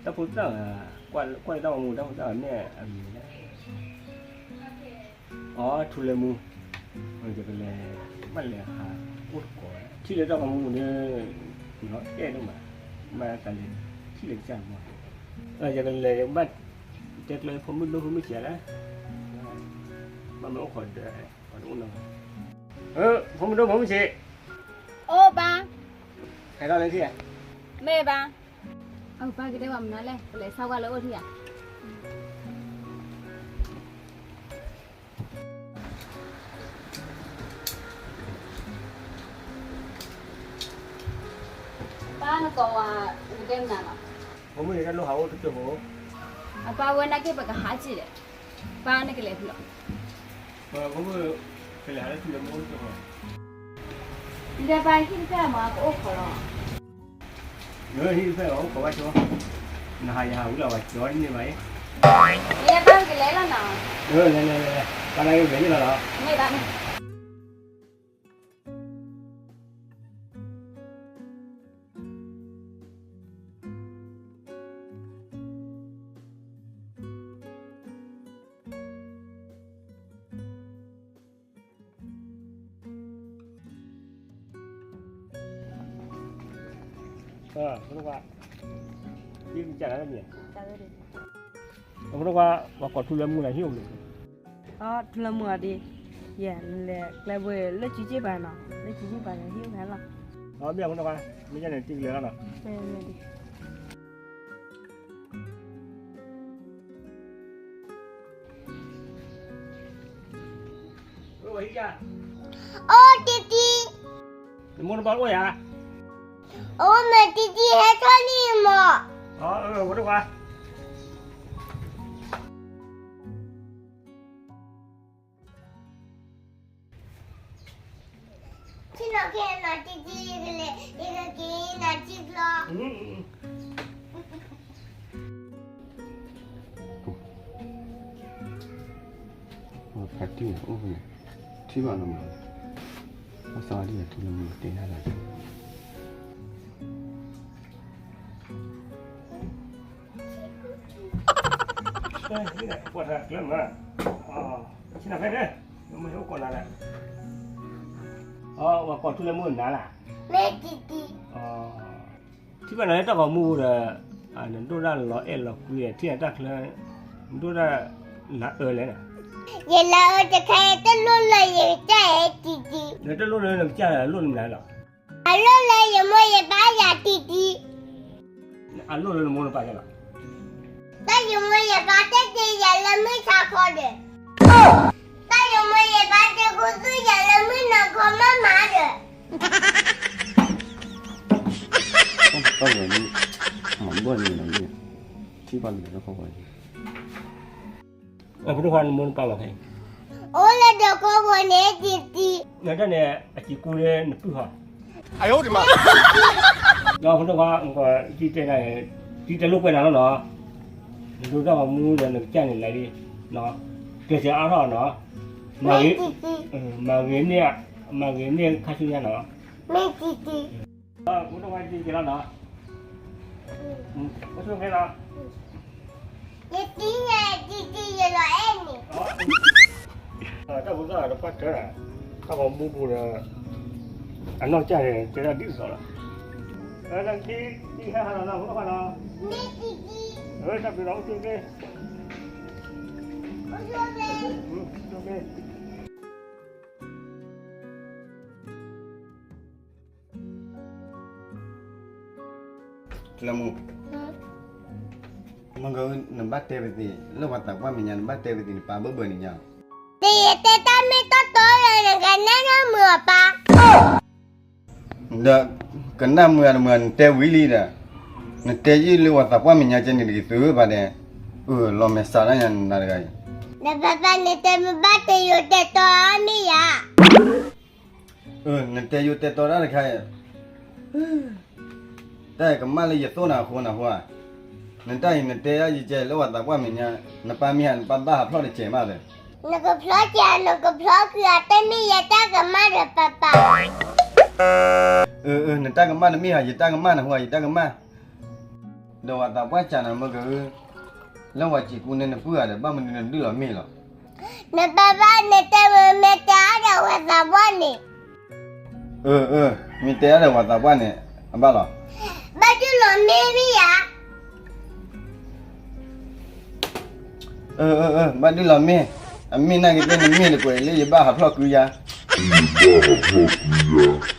တၢ်ဖိသၣ်ဂၤ, ကွၢ်တၢ်ဂီၤမူ တၢ်ဖိသၣ်ဂၤမ့ၢ်အမံၤလဲၣ်. အီ ထူလၢမူ, ယကလဲၤ ဘၣ်လဲၤဟးအိၣ်တကိးဝဲ ထံၣ်လၢတၢ်ဂီၤမူန့ၣ်, နီၢ်အဲၣ်ဒိၣ်မး, ဘၣ်တၢ်လဲၤထံၣ်လၢကစၢ်မီၤ, ယကလဲၤဘၣ်တဲကျၢၤဖိမုၣ်ဒိၣ်ဖိမုၣ်ဆံးလဲၣ်, ဘၣ်မ့ၢ်အိၣ်ခိးဒီး ပှၤတအိၣ်နီၤ, ဖိမုၣ်ဒိၣ်ဖိမုၣ်ဆံး, အိၣ်ပၢ်, ဟဲထီၣ်လၢထံၣ်ဧါ, မ့ၢ်ဘၣ်, အပၢ်ကတဲဝဲမနုၤလဲၣ် ပလဲၤဆါကွၢ်လၢအိၣ်ထံၣ်ဧါ. ပၢ်နကိးဝဲ နတဲမနုၤလီၤ. ဖိမုၣ်န့ၣ် တၢ်လိၣ်ဟးအိၣ်တကၠိဖိ, အပၢ်ဝဲနာ်က့ ပကဟးစ့ၢ်ဒီး, ပၢ်နကလဲၤဖဲလဲၣ်, ဖိမုၣ် ကလဲၤဟးလၢထံလၢမူတကၠိဖိ, ဒီးပၢ်ဟံၣ်တဖျၢၣ်မး ကအိၣ်ခိးလီၤ. ဟံၣ်တဖျၢၣ်အိၣ်ခိးဘၣ်ဆိ, နဟးယဟးဝံၤလီၤ ပှၤကၠီန့ၢ်ဘၣ်အံၤ, ယဲပၢ်ကလဲၤလီၤနီၤ, လဲၤလဲၤလဲၤလဲၤ, ပၢ်နာ်က့ ဂဲၤန့ၢ်လီၤလီၤ. မ့ၢ်ဘၣ်န့ၣ် ဖိတခွါ, ဖိတခွါ, ပှၤကိးထူလၢမူန့ၣ် ဟံၣ်အိၣ်မ့ၢ်, ထူလၢမူအီၤဒ်, ယဲ နလဲၤကျဲဘိလၢစုစ့ၣ်ပၤနီၤ, လၢစုစ့ၣ်ပၤန့ၣ် ဟံၣ်အိၣ်ဖဲလီၤ. မ့ၢ်ဖိတခွါ, မ့ၢ်ယဲန့ၣ် တံၢ်ကလဲၤလီၤနီၤ. အိၣ်တံၢ်တံၢ်, နမိၢ်နပၢ်အိၣ်ဧါ, အိၣ်မ့ၢ်တံၢ်တံၢ် ဟဲထီၣ်လံမး, ဖိတခွါ. ဆ့ၣ်နီၤခဲနီၤ တံၢ်တံၢ် ယကလဲၤ ယကက့ၤနၤထံကျီ, ဖါတံၢ်န့ၣ်အိၣ်ဖဲလဲၣ်, ထံၣ်ဘၣ်နီၤမး, ဘၣ်သးဒ်ယထူလၢမူတဲတၢ်လီၤ. ကွၢ်ထါကျၢၢ်မး, ဆ့ၣ်နီၤဖဲဒၣ်, မ့ၢ်ဟဲအိၣ်ကိးနၤလဲၣ်, ပှၤကိးထူလၢမူနၤလၢ်, မ့ၢ်တံၢ်တံၢ်, ထံၣ်ဘၣ်နၤလၢတၢ်ဂီၤမူဒီး, နဒိၣ်ဒၣ်လီၤအဲၣ်လီၤကွံ ထံၣ်နၤတၢ်ချၢ, နဒိၣ်ဒၣ်လၢအၢလဲၣ်, ယလၢအၢတခါ တလိၣ်လၢယကစၢ်ဟဲတံၢ်တံၢ်, နတလိၣ်လၢနကစၢ်လိၣ်နမနုၤလီၤ. အလိၣ်လၢယမိၢ်ယပၢ်ယၤတံၢ်တံၢ်, အလိၣ်လၢနမိၢ်နပၢ်ယၤလီၤ. တၢ်ယမိၢ်ယပၢ်တဲတ့ၢ်ယၤလၢမုၢ်ဆါခီဒီး, တၢ်ယမိၢ်ယပၢ်တဲခူသူၣ်ယၤလၢမုၢ်နၤခီမးမးဒီး, တၢ်ဂီၤမူ, မၤဘီၣ်န့ၣ်လီၤ, ထံၣ်ဘၣ်လၢတၢ်ခီဂီၤန့ၣ် အဖိတခွါနမိၢ်နပၢ်မးခဲအံၤ, အိၣ်လၢဒၢးကိးဘိန့ၣ်တံၢ်တံၢ်, နတၢ်န့ၣ် အစံးကူလၢနပုၢ်ဟီ, ဒီးဖိတခွါ, တံၢ်တဲနၤ, တံၢ်တဲလိာ်ကွဲနၤလီၤနီၤ, နဒိၣ်တၢ်ဂီၤမူဒီးနကစၢ်န့ၣ်လဲၤလံ, ကျဲးစၢးအါထီၣ်နီၤ, မၤဂ့ၤ, မၤဂ့ၤန့ၢ်, မၤဂ့ၤန့ၢ်ခါဆူညါနီၤ, မ့ၢ်တံၢ်တံၢ် ဖိတခွါတံၢ်က့ၤလီၤနီၤ, အိၣ်ဆိဖဲလီၤ, ယတံၢ်ညါတံၢ်တံၢ်ယလီၤအဲၣ်န့ၣ်, တၢ်ဖိသၣ်တပှၢ်တၢၢ်, တၢ်ဂီၤမူပူၤဒီး, အနီၢ်ကစၢ်န့ၣ် တဲတၢ်ဒ်သိးလီၤ, တံၢ်ဟဲဟးလီၤနီၤ ဖိတခွါနီၤ, တၢ်ဘျုးလီၤ အိၣ်ဆိဖဲ, အိၣ်ဆိဖဲ လၢမူ, မ့ၢ်ဂ့ၤ နဘၣ်တဲပသ့ၣ် လၢပှၤသးပှၢ်မဲာ်ညါ နဘၣ်တဲပသ့ၣ် နပာ်ဘၢဘၢန့ၣ်ညါ, တယတဲတၢ်မ့ၢ်တီတီလၢနကနဲၣ်နီၢ်မုာ်အပၢ်, ဒီးကနၣ်မုာ်အတမုာ် နတဲဝံၤလံဒီး, နတဲယုၢ်လၢပှၤသးပှၢ်မဲာ်ညါကဲန့ၣ်တဂ့ၤသုဘၣ်ဒဲး, အၢ လီၤမဲာ်ဆှးဒၣ်ညါနၤတဂၤအံၤ, နပၢ်ပၢ်နတဲမ့ၢ်ဘၣ်တဲယိၤတဲတီမ့ၢ်ယၤ အၢ နတဲယိၤတဲတီတၢ်တခါအံၤ, တၢ်အံၤကမၣ်လၢယသိၣ်နၤအဃိနၤဟိဧါ, နတၢ်အံၤနတဲဒၣ်ယကဲလၢပှၤသးပှၢ်မဲာ်ညါ, နပၢ်မ့ၢ်ဟး နပၢ်ဘၣ်ဟးဖျီၣ်တစဲးမးဒီး, နကဖျီၣ်က့ၤ နကဖျီၣ်ကွံာ်အတမ့ၢ်ယဲတၢ်ကမၣ်ဒီးပၢ်ပၢ်, နတၢ်ကမၣ်တမ့ၢ်ဧါ, ယတၢ်ကမၣ်နဟူဧါ, ယတၢ်ကမၣ်. ဒီးဝၤသးပှၢ်စံးနၤမ့ၢ်က, လၢဝၤစံးကူန့ၣ်နပုၢ်ဧါဒီး ဘၣ်မနုၤနဒုၣ်လီၤမ့ၢ်လီၤ. နဘၣ်ဘၣ်နတဲမ့ၢ်မ့ၢ်တဲအါဒီးဝၤသးပှၢ်န့ၣ်. အၢ အၢ မ့ၢ်တဲအါဒီးဝၤသးပှၢ်န့ၣ် အဘၣ်လီၤ. ဘၣ်ဒုၣ်လီၤမ့ၢ်မ့ၢ်ဧါ. အၢ အၢ အၢ ဘၣ်ဒုၣ်လီၤမ့ၢ်, အမ့ၢ်နာ်က့ၤတဲနမ့ၢ်တကွဲးလၢယဘၣ်ဟးဖျိးကွံာ်ယၤ, ယဘၣ်ဟးဖျိးကွံာ်ယၤ.